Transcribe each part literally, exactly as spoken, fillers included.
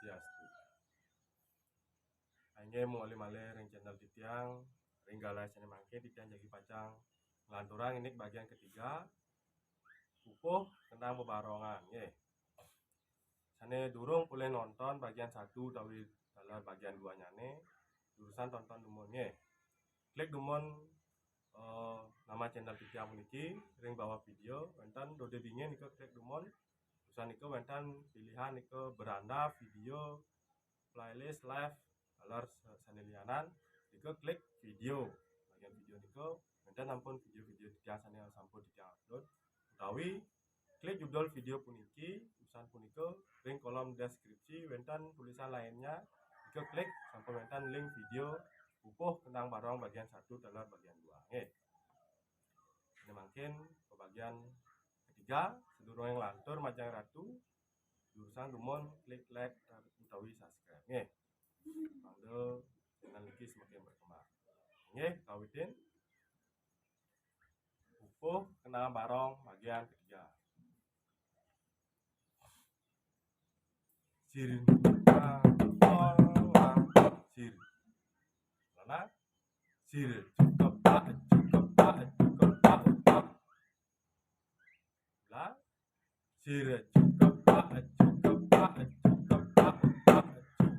Swastiastu. Inggih, mangkin malih ring channel titiang, ring galah sané mangkin titiang jagi pacang nglanturang indik bagian ketiga, pupuh kenang bebarongan, nggih. Sané durung polih nonton bagian satu utawi taler bagian dua nyané, durusang tonton dumun, nggih. Klik dumun, eh, nama channel titiang puniki ring bawah video, wénten dodé bingin nika, klik dumun. Durusang nika wénten pilihan nika beranda, video, playlist, live, taler sa-, sané lianan, nika klik video. Bagian video nika wénten ampun video-video titiang sané sampun titiang upload. Utawi klik judul video puniki, durusang punika ring kolom deskripsi wénten tulisan lainnya, nika klik sampun wénten link video pupuh kenang barong bagian satu taler bagian dua. Nggih. Sané mangkin pembagian ketiga, sadurungé nglantur majeng Ratu, durusang dumun klik like utawi subscribe, nggih. Mangda channel niki semakin berkembang. Nggih, kawitin pupuh kenang barong bagian ketiga. Sir, sir. Lanang. Sir, cukepak, cukepak, cukepak, upak. Ulang. Sir, cukepak, cukepak, cukepak, upak, cuk.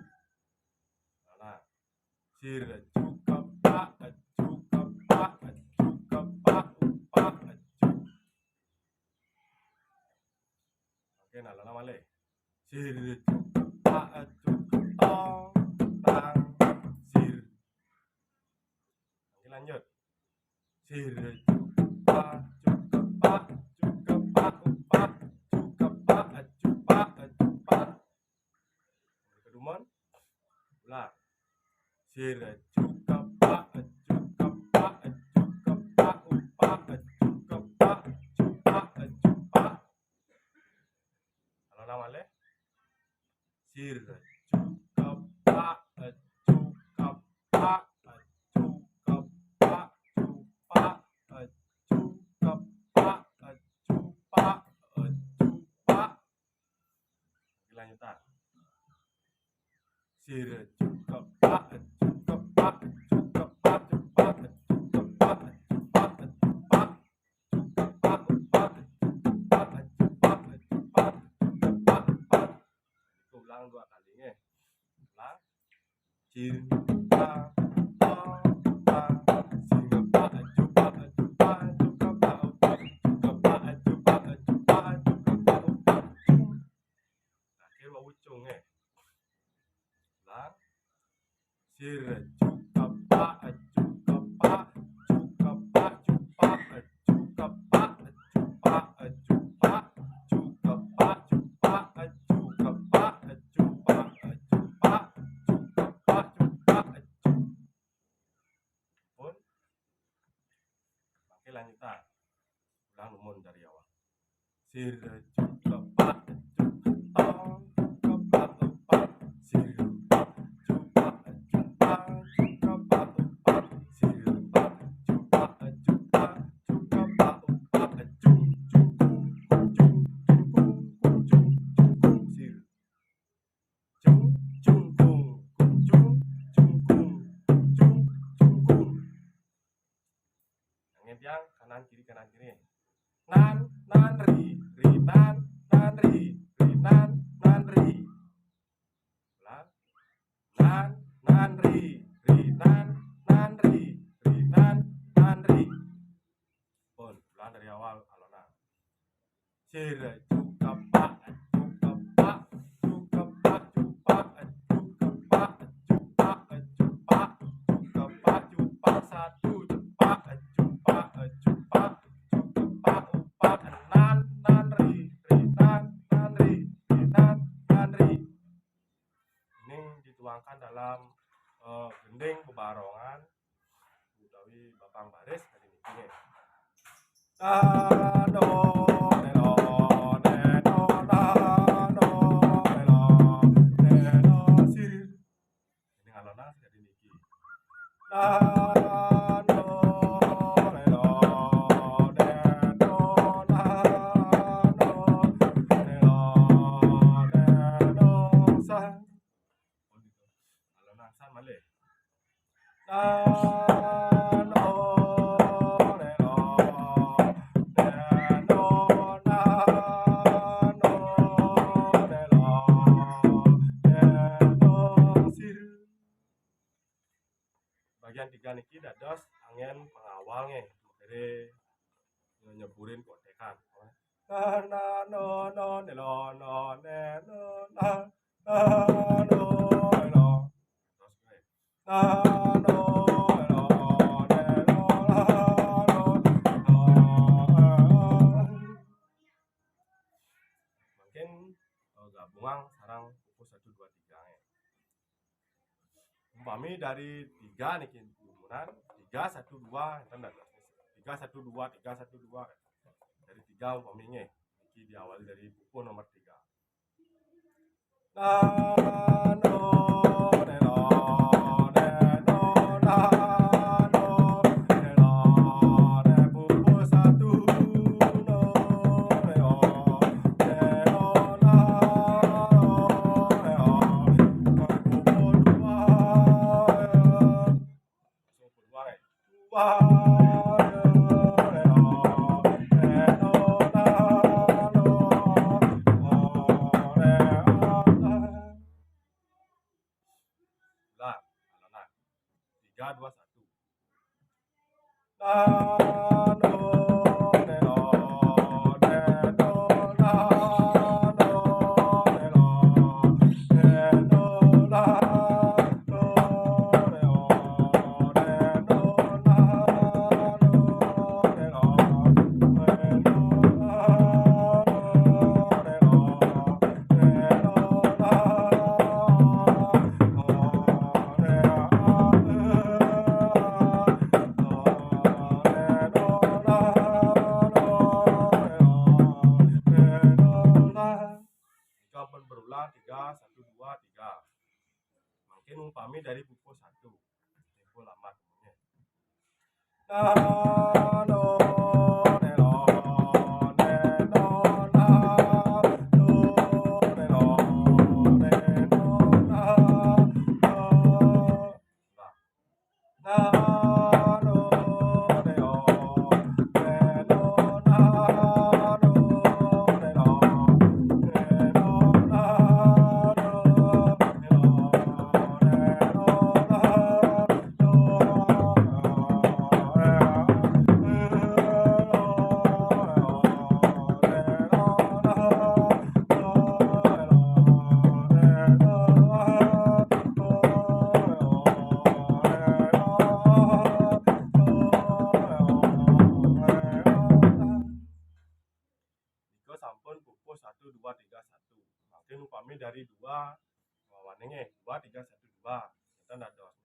Lanang. Sir, cukepak, cukepak, cukepak, upak, cuk. Oké, nah, lanang malih. Sir, cukepak, cuketong, tang, sir. Oké, lanjut. Sir, cukepak, cukepak, cukepak, upak, cukepak, cupak, cupak. Kedumun. Ulang. Sir, cukepak, cukepak, cukepak, upak, cukepak, cupak, cupak. Lanang malih. Sir, cukepak, cukepak, cukepak, cupak, cukepak, cupak, cupak. Lanjutan. Sir, cukepak, cukepak, cukepak, cupak, cukepak, cupak, cupak. Cukepak, upak, cukepak, cupak, cupak, cukepak, upak. Ulang dua kali, nggih. Ulang. Cinta, cinta, cinta, cukepak, cukepak, cukepak, upak, cukepak, cukepak, cukepak, cukepak, upak. Terakhir, wau cung, nggih. Ulang. Sir, cukepak, cukepak, cukepak, cupak, cukepak, cupak, cupak, cukepak, cupak, cukepak, cupak, cupak, cukepak, cupak, cukepak. Pun. Oké, lanjutan. Ulang dumun dari awal. Sir, cukepak, cuketong, cukepak, upak. Sir, cupak, cupak, cukepak, upak. Sir, cupak, cupak, cukepak, upak. Cung, cung, kung, cung, cung, kung, cung, cung, cung, sir. Cung, cung, kung, cung, cung, cung, cung, cung. Nang tiang, kanan kiri, kanan kiri. Nan, nan, ri, ri, nan, nan, ri, ri, nan, nan, ri. Ulang. Nan, nan, ri, ri, nan, nan, ri, ri, nan, nan, ri. Pun, ulang dari awal, alonan. Sir, cukepak, cukepak, cukepak, cupak, cukepak, cupak, cupak, cukepak, cupak, satu, cupak, cupak, cupak, cukepak, upak, nan, nan, ri, ri, nan, nan, ri, ri, nan, nan, ri. Ini dituangkan dalam, eh, gending bebarongan utawi bapang baris kadi niki, nggih. Nano, neno, neno, nano, neno, neno, sir. Ini ngalonang kadi niki. Nano, neno, neno, nano, neno, neno, sa. Malih. Nano, neno, neno, nano, neno, neno, sir. Bagian tiga niki dados anggén pengawal nggih. Jadi nyeburin kotekan. Na, na, no, no, ne, lo, no, ne, no, na, na, no, no. Terus, eh. Na, no, no, ne, no, na, no, no. Mungkin, eh, gabungan sareng buku satu dua tiga, eh. Umpami dari tiga niki, tiga satu dua, enten dah. Tiga satu dua, tiga satu dua. Dari tiga umpami nggih. Niki diawali dari buku nomor tiga. Na, no, ne, lo, ne, no, na, no, ne, lo, ne, buku satu, no, ne, lo, ne, lo, na, no, ne, lo, buku dua, buku dua, eh. Ulang, ulang. Tiga, dua, satu. Tiga pun berulang, tiga, satu, dua, tiga. Mungkin umpami dari buku satu. Buku lama. Nika sampun pupuh satu, dua, tiga, satu. Mangkin upami dari dua, wawaning, eh, dua, tiga, satu, dua. Enten dados.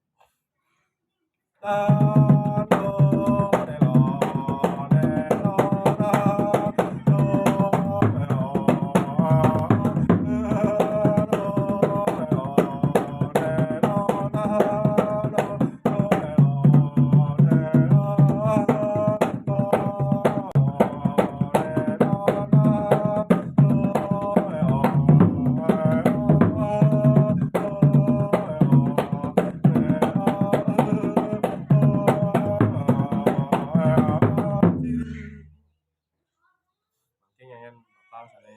Mangkin nyanyian bakal sané.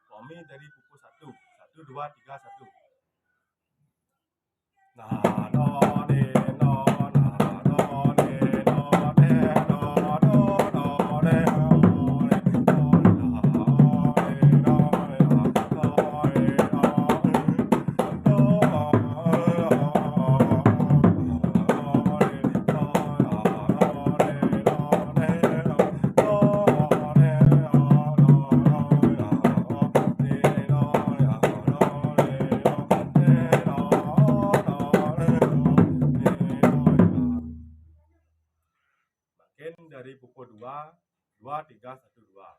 Upami dari buku satu, satu, dua, tiga, satu. Mangkin dari buku dua, dua, tiga, satu, dua.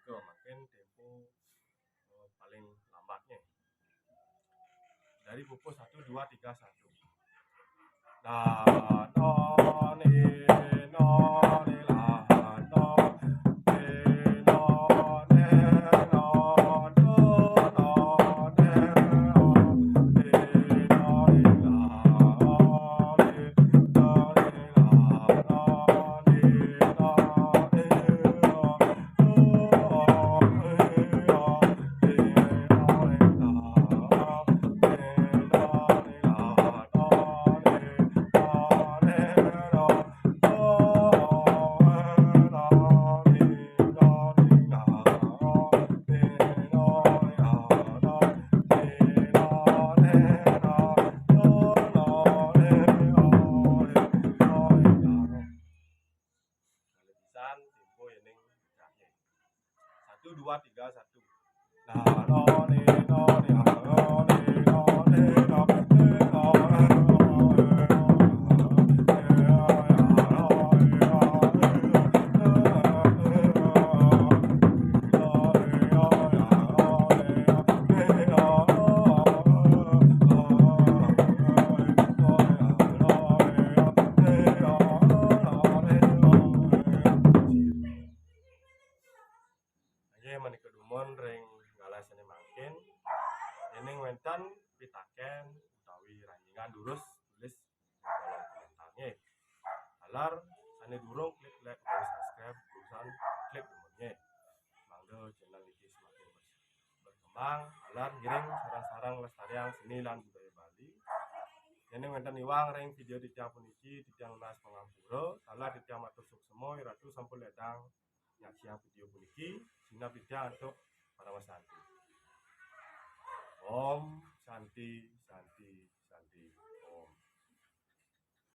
Itu mungkin tempo, eh, paling lambatnya. Dari pukul satu, dua, tiga, satu. Da, do, ni, no, ni, la, do, ni, no, ni, no, do, no, ni, no, ni, no, ni, la, ni, no, ni, la, do, ni, no, ni, no. Kalau bisa, tempo ya, Ning. Satu, dua, tiga, satu. Nggih, menika dumun ring galah sane mangkin. Yening wenten pitaken utawi ranjingan, durus tulis ring kolom komentar nggih. Taler sane durung klik like utawi subscribe, urusan klik dumun nggih. Mangda channel niki semakin berkembang, taler ngiring sareng-sareng lestariang seni lan budaya Bali. Yening wenten iwang ring video titiang puniki, titiang nunas pangampura, taler titiang matur suksma, Ida Dané sampun ledang nyaksiang video puniki, sineb titiang antuk parama santi. Om Santi, Santi, Santi, Om.